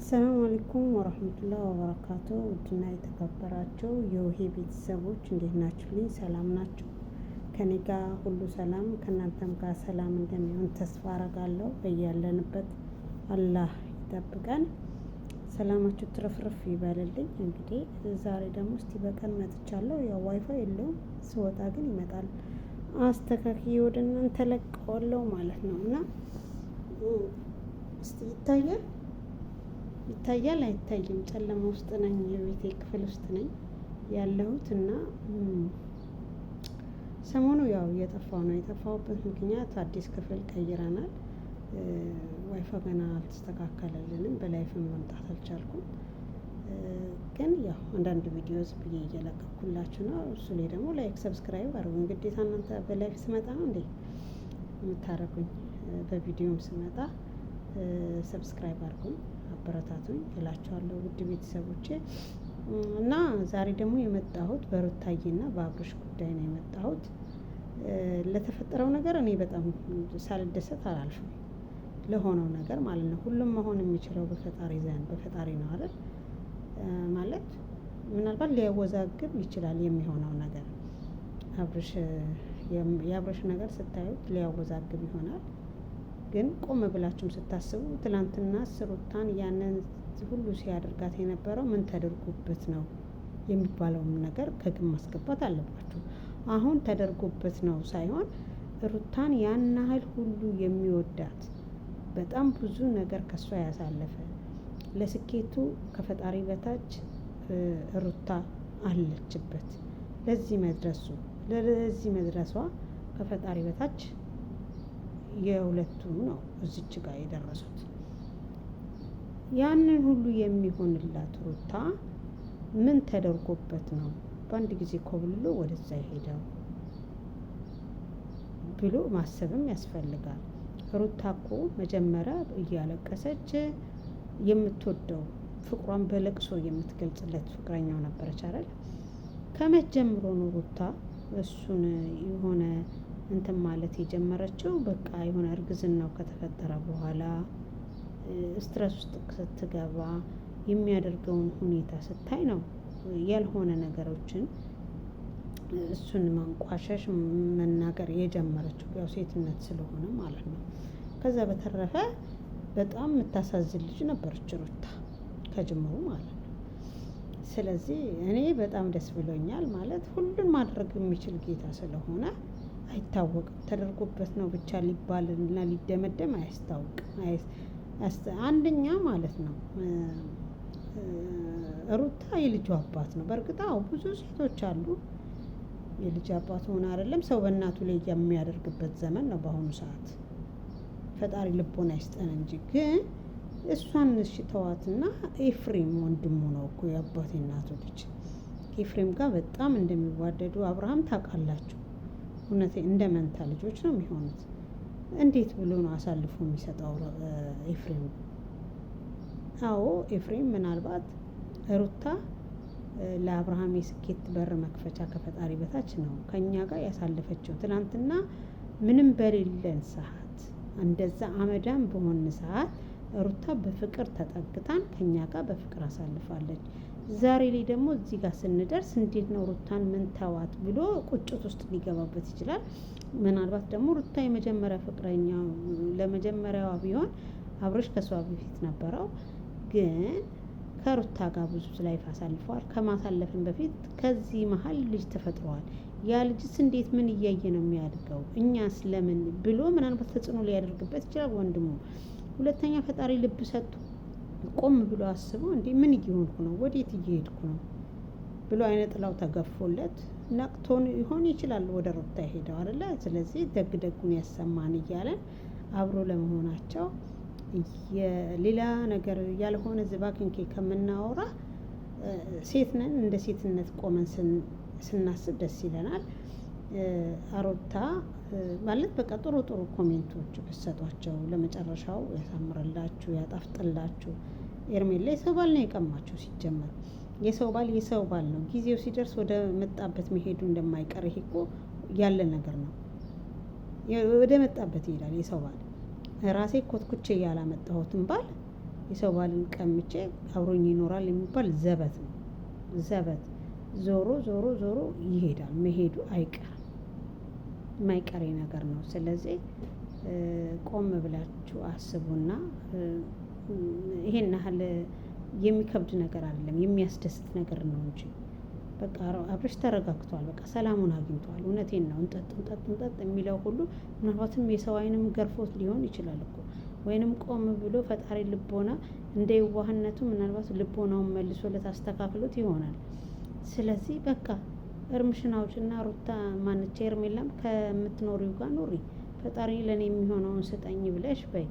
ሰላም አለይኩም ወረህመቱላህ ወበረካቱ። ውድና የተከበራችሁ የውሄ ቤተሰቦች እንዴት ናችሁልኝ? ሰላም ናችሁ? ከኔ ጋር ሁሉ ሰላም፣ ከእናንተም ጋር ሰላም እንደሚሆን ተስፋ አረጋለሁ። በያለንበት አላህ ይጠብቀን። ሰላማችሁ ትርፍርፍ ይበልልኝ። እንግዲህ ዛሬ ደግሞ እስቲ በቀን መጥቻለሁ። ያው ዋይፋይ የለውም፣ ስወጣ ግን ይመጣል። አስተካክዬ ወደ እናንተ ለቀዋለሁ ማለት ነው እና እስቲ ይታያል ይታያል አይታይም? ጨለማ ውስጥ ነኝ፣ የቤቴ ክፍል ውስጥ ነኝ ያለሁት እና ሰሞኑ ያው እየጠፋው ነው። የጠፋሁበት ምክንያት አዲስ ክፍል ቀይረናል። ዋይፋ ገና አልተስተካከለልንም። በ live ም መምጣት አልቻልኩም። ግን ያው አንዳንድ ቪዲዮ ዝም ብዬ እየለቀኩላችሁ ነው። እሱ ላይ ደግሞ like፣ subscribe አድርጉኝ። ግዴታ እናንተ በ live ስመጣ ነው እንዴ የምታደርጉኝ? በቪዲዮም ስመጣ subscribe አድርጉኝ፣ አበረታቱኝ እላችኋለሁ ውድ ቤተሰቦቼ። እና ዛሬ ደግሞ የመጣሁት በሩታዬና በአብርሽ ጉዳይ ነው የመጣሁት። ለተፈጠረው ነገር እኔ በጣም ሳልደሰት አላልፍም፣ ለሆነው ነገር ማለት ነው። ሁሉም መሆን የሚችለው በፈጣሪ ዘንድ በፈጣሪ ነው አይደል? ማለት ምናልባት ሊያወዛግብ ይችላል የሚሆነው ነገር አብርሽ የአብርሽ ነገር ስታዩት ሊያወዛግብ ይሆናል። ግን ቆም ብላችሁም ስታስቡ ትላንትና ሩታን ያንን ሁሉ ሲያደርጋት የነበረው ምን ተደርጎበት ነው የሚባለውም ነገር ከግብ ማስገባት አለባችሁ። አሁን ተደርጎበት ነው ሳይሆን ሩታን ያን ያህል ሁሉ የሚወዳት በጣም ብዙ ነገር ከሷ ያሳለፈ ለስኬቱ ከፈጣሪ በታች ሩታ አለችበት። ለዚህ መድረሱ ለዚህ መድረሷ ከፈጣሪ በታች የሁለቱ ነው እዚች ጋር የደረሱት። ያንን ሁሉ የሚሆንላት ሩታ ምን ተደርጎበት ነው በአንድ ጊዜ ኮብልሎ ወደዛ የሄደው ብሎ ማሰብም ያስፈልጋል። ሩታ እኮ መጀመሪያ እያለቀሰች የምትወደው ፍቅሯን በለቅሶ የምትገልጽለት ፍቅረኛው ነበረች አይደል? ከመቼ ጀምሮ ነው ሩታ እሱን የሆነ እንትን ማለት የጀመረችው? በቃ የሆነ እርግዝናው ከተፈጠረ በኋላ stress ውስጥ ስትገባ የሚያደርገውን ሁኔታ ስታይ ነው ያልሆነ ነገሮችን እሱን ማንቋሸሽ መናገር የጀመረችው፣ ያው ሴትነት ስለሆነ ማለት ነው። ከዛ በተረፈ በጣም የምታሳዝን ልጅ ነበረች ሩታ ከጅምሩ ማለት ነው። ስለዚህ እኔ በጣም ደስ ብሎኛል ማለት ሁሉን ማድረግ የሚችል ጌታ ስለሆነ አይታወቅም። ተደርጎበት ነው ብቻ ሊባልና ሊደመደም አያስታውቅም። አንደኛ ማለት ነው ሩታ የልጁ አባት ነው። በእርግጥ አዎ ብዙ ሴቶች አሉ የልጅ አባት ሆነ አይደለም ሰው በእናቱ ላይ የሚያደርግበት ዘመን ነው በአሁኑ ሰዓት። ፈጣሪ ልቦና ይስጠን እንጂ ግን እሷን እሺ ተዋትና ኤፍሬም ወንድሙ ነው እኮ የአባቴ እናቱ ልጅ። ኤፍሬም ጋር በጣም እንደሚዋደዱ አብርሃም ታውቃላችሁ። እውነት እንደ መንታ ልጆች ነው የሚሆኑት። እንዴት ብሎ ነው አሳልፎ የሚሰጠው ኤፍሬም? አዎ ኤፍሬም ምናልባት ሩታ ለአብርሃም የስኬት በር መክፈቻ ከፈጣሪ በታች ነው ከእኛ ጋር ያሳለፈችው። ትናንትና ምንም በሌለን ሰዓት እንደዛ አመዳም በሆን ሰዓት ሩታ በፍቅር ተጠግታን ከኛ ጋር በፍቅር አሳልፋለች። ዛሬ ላይ ደግሞ እዚህ ጋር ስንደርስ እንዴት ነው ሩታን ምን ተዋት ብሎ ቁጭት ውስጥ ሊገባበት ይችላል። ምናልባት ደግሞ ሩታ የመጀመሪያ ፍቅረኛ ለመጀመሪያዋ ቢሆን አብርሽ ከሷ በፊት ነበረው፣ ግን ከሩታ ጋር ብዙ life አሳልፈዋል። ከማሳለፍን በፊት ከዚህ መሀል ልጅ ተፈጥረዋል። ያ ልጅስ እንዴት ምን እያየ ነው የሚያድገው? እኛስ ለምን ብሎ ምናልባት ተጽዕኖ ሊያደርግበት ይችላል ወንድሙ። ሁለተኛ ፈጣሪ ልብ ሰጥቶ ቆም ብሎ አስቦ እንዴ ምን እየሆንኩ ነው? ወዴት እየሄድኩ ነው ብሎ አይነ ጥላው ተገፎለት ነቅቶ ይሆን ይችላል ወደ ሩታ ሄደው አይደለ? ስለዚህ ደግ ደጉን ያሰማን እያለን አብሮ ለመሆናቸው ሌላ ነገር ያልሆነ ዝባክንኬ ከምናወራ ሴት ነን፣ እንደ ሴትነት ቆመን ስናስብ ደስ ይለናል። ሩታ ማለት በቃ ጥሩ ጥሩ comment ኦች ብትሰጧቸው ለመጨረሻው ያሳምርላችሁ፣ ያጣፍጥላችሁ። ኤርሜላ የሰው ባል ነው የቀማችሁ። ሲጀመር የሰው ባል የሰው ባል ነው። ጊዜው ሲደርስ ወደ መጣበት መሄዱ እንደማይቀር ይሄ እኮ ያለ ነገር ነው። ወደ መጣበት ይሄዳል የሰው ባል። ራሴ ኮትኩቼ ያላመጣሁትን ባል የሰው ባልን ቀምቼ አብሮኝ ይኖራል የሚባል ዘበት ነው። ዘበት ዞሮ ዞሮ ዞሮ ይሄዳል። መሄዱ አይቀርም፣ የማይቀሬ ነገር ነው። ስለዚህ ቆም ብላችሁ አስቡና ይሄን ያህል የሚከብድ ነገር አይደለም፣ የሚያስደስት ነገር ነው እንጂ በቃ አብርሽ ተረጋግቷል። በቃ ሰላሙን አግኝቷል። እውነቴን ነው። እንጠጥ እንጠጥ እንጠጥ የሚለው ሁሉ ምናልባትም የሰው ዓይንም ገርፎት ሊሆን ይችላል እኮ ወይንም ቆም ብሎ ፈጣሪ ልቦና እንደ የዋህነቱ ምናልባት ልቦናውን መልሶለት አስተካክሎት ይሆናል። ስለዚህ በቃ እርምሽን አውጭና ሩታ ማነች ሄርሜላም ከምትኖሪው ጋር ኑሪ፣ ፈጣሪ ለእኔ የሚሆነውን ስጠኝ ብለሽ በይ።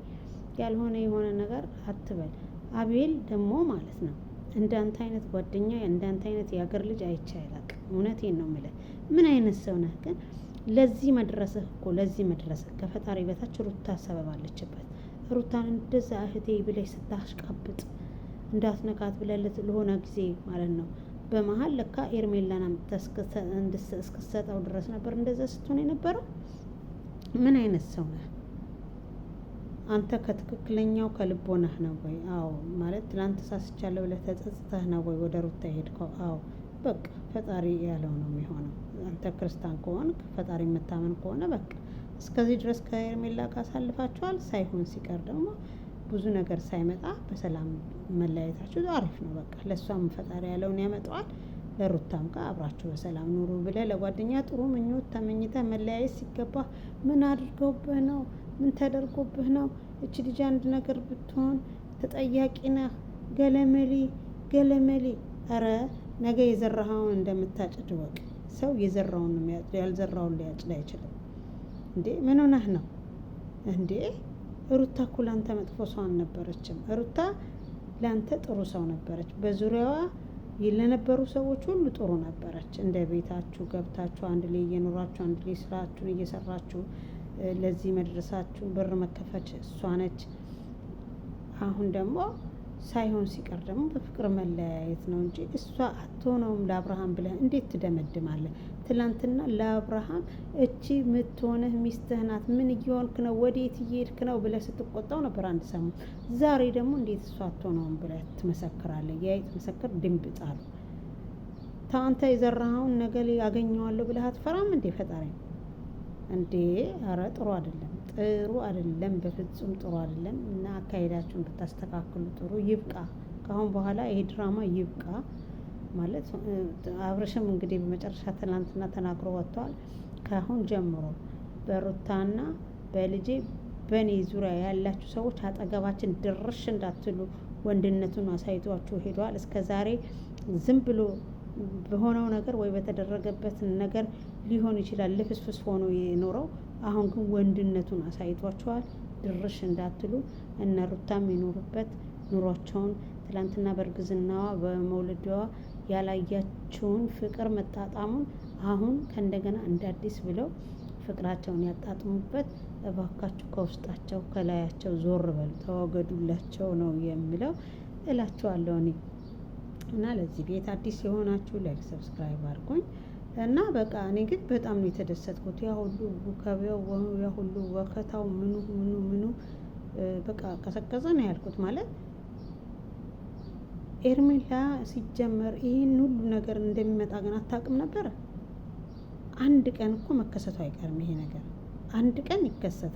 ያልሆነ የሆነ ነገር አትበል። አቤል ደግሞ ማለት ነው እንዳንተ አይነት ጓደኛ እንዳንተ አይነት የሀገር ልጅ አይቼ አላቅም። እውነቴን ነው የምልህ። ምን አይነት ሰው ነህ ግን? ለዚህ መድረስህ እኮ ለዚህ መድረስህ ከፈጣሪ በታች ሩታ ሰበብ አለችበት። ሩታን እንደዛ እህቴ ብለሽ ስታሽቃብጥ እንዳትነካት ብለህ ለሆነ ጊዜ ማለት ነው በመሀል ለካ ኤርሜላን እስክሰጠው ድረስ ነበር እንደዛ ስትሆን የነበረው። ምን አይነት ሰው ነህ አንተ? ከትክክለኛው ከልቦናህ ነው ወይ? አዎ ማለት ትላንት ተሳስቻለሁ ብለህ ተጸጽተህ ነው ወይ ወደ ሩታ የሄድከው? አዎ በቃ ፈጣሪ ያለው ነው የሚሆነው። አንተ ክርስቲያን ከሆንክ ፈጣሪ የምታመን ከሆነ በቃ እስከዚህ ድረስ ከሄርሜላ ጋር አሳልፋችኋል። ሳይሆን ሲቀር ደግሞ ብዙ ነገር ሳይመጣ በሰላም መለያየታችሁ አሪፍ ነው። በቃ ለእሷም ፈጣሪ ያለውን ያመጣዋል። ለሩታም ጋር አብራችሁ በሰላም ኑሩ ብለህ ለጓደኛ ጥሩ ምኞት ተመኝተህ መለያየት ሲገባ ምን አድርገውብህ ነው? ምን ተደርጎብህ ነው? እች ልጅ አንድ ነገር ብትሆን ተጠያቂ ነህ። ገለመሌ ገለመሌ። ኧረ ነገ የዘራኸውን እንደምታጭድ ወቅ። ሰው የዘራውን ያልዘራውን ሊያጭድ አይችልም። እንዴ ምን ሆነህ ነው እንዴ? ሩታ እኮ ላንተ መጥፎ ሰው አልነበረችም። ሩታ ላንተ ጥሩ ሰው ነበረች። በዙሪያዋ ለነበሩ ሰዎች ሁሉ ጥሩ ነበረች። እንደ ቤታችሁ ገብታችሁ አንድ ላይ እየኖራችሁ አንድ ላይ ስራችሁን እየሰራችሁ ለዚህ መድረሳችሁ በር መከፈች እሷ ነች። አሁን ደግሞ ሳይሆን ሲቀር ደግሞ በፍቅር መለያየት ነው እንጂ እሷ አትሆነውም ለአብርሃም ብለህ እንዴት ትደመድማለህ? ትላንትና ለአብርሃም እቺ ምትሆንህ ሚስትህ ናት፣ ምን እየሆንክ ነው? ወዴት እየሄድክ ነው? ብለህ ስትቆጣው ነበር አንድ ሰሞን። ዛሬ ደግሞ እንዴት እሷ አትሆነውም ብለህ ትመሰክራለህ? የአይጥ ምስክር ድንብጥ አሉ። አንተ የዘራኸውን ነገ ላይ ያገኘዋለሁ ብለህ አትፈራም እንዴ? ፈጣሪ እንዴ! ኧረ ጥሩ አይደለም፣ ጥሩ አይደለም፣ በፍጹም ጥሩ አይደለም። እና አካሄዳችሁን ብታስተካክሉ ጥሩ። ይብቃ፣ ከአሁን በኋላ ይሄ ድራማ ይብቃ። ማለት አብርሽም እንግዲህ በመጨረሻ ትናንትና ተናግሮ ወጥቷል። ከአሁን ጀምሮ በሩታና በልጄ በእኔ ዙሪያ ያላችሁ ሰዎች አጠገባችን ድርሽ እንዳትሉ ወንድነቱን አሳይቷችሁ ሄዷል። እስከ ዛሬ ዝም ብሎ በሆነው ነገር ወይ በተደረገበት ነገር ሊሆን ይችላል ልፍስፍስ ሆኖ የኖረው። አሁን ግን ወንድነቱን አሳይቷችኋል። ድርሽ እንዳትሉ እነ ሩታም የኖሩበት ኑሯቸውን ትላንትና በእርግዝናዋ በመውለዷ ያላያችውን ፍቅር መጣጣሙን አሁን ከእንደገና እንደ አዲስ ብለው ፍቅራቸውን ያጣጥሙበት። እባካችሁ ከውስጣቸው ከላያቸው ዞር በሉ፣ ተወገዱላቸው ነው የሚለው እላቸዋለሁ እኔ። እና ለዚህ ቤት አዲስ የሆናችሁ like፣ subscribe አድርጉኝ። እና በቃ እኔ ግን በጣም ነው የተደሰትኩት። ያ ሁሉ ከቢያው ያ ሁሉ ወከታው ምኑ ምኑ ምኑ በቃ ቀሰቀሰ ነው ያልኩት ማለት ኤርሜላ ሲጀመር ይህን ሁሉ ነገር እንደሚመጣ ግን አታውቅም ነበረ። አንድ ቀን እኮ መከሰቱ አይቀርም ይሄ ነገር አንድ ቀን ይከሰታል።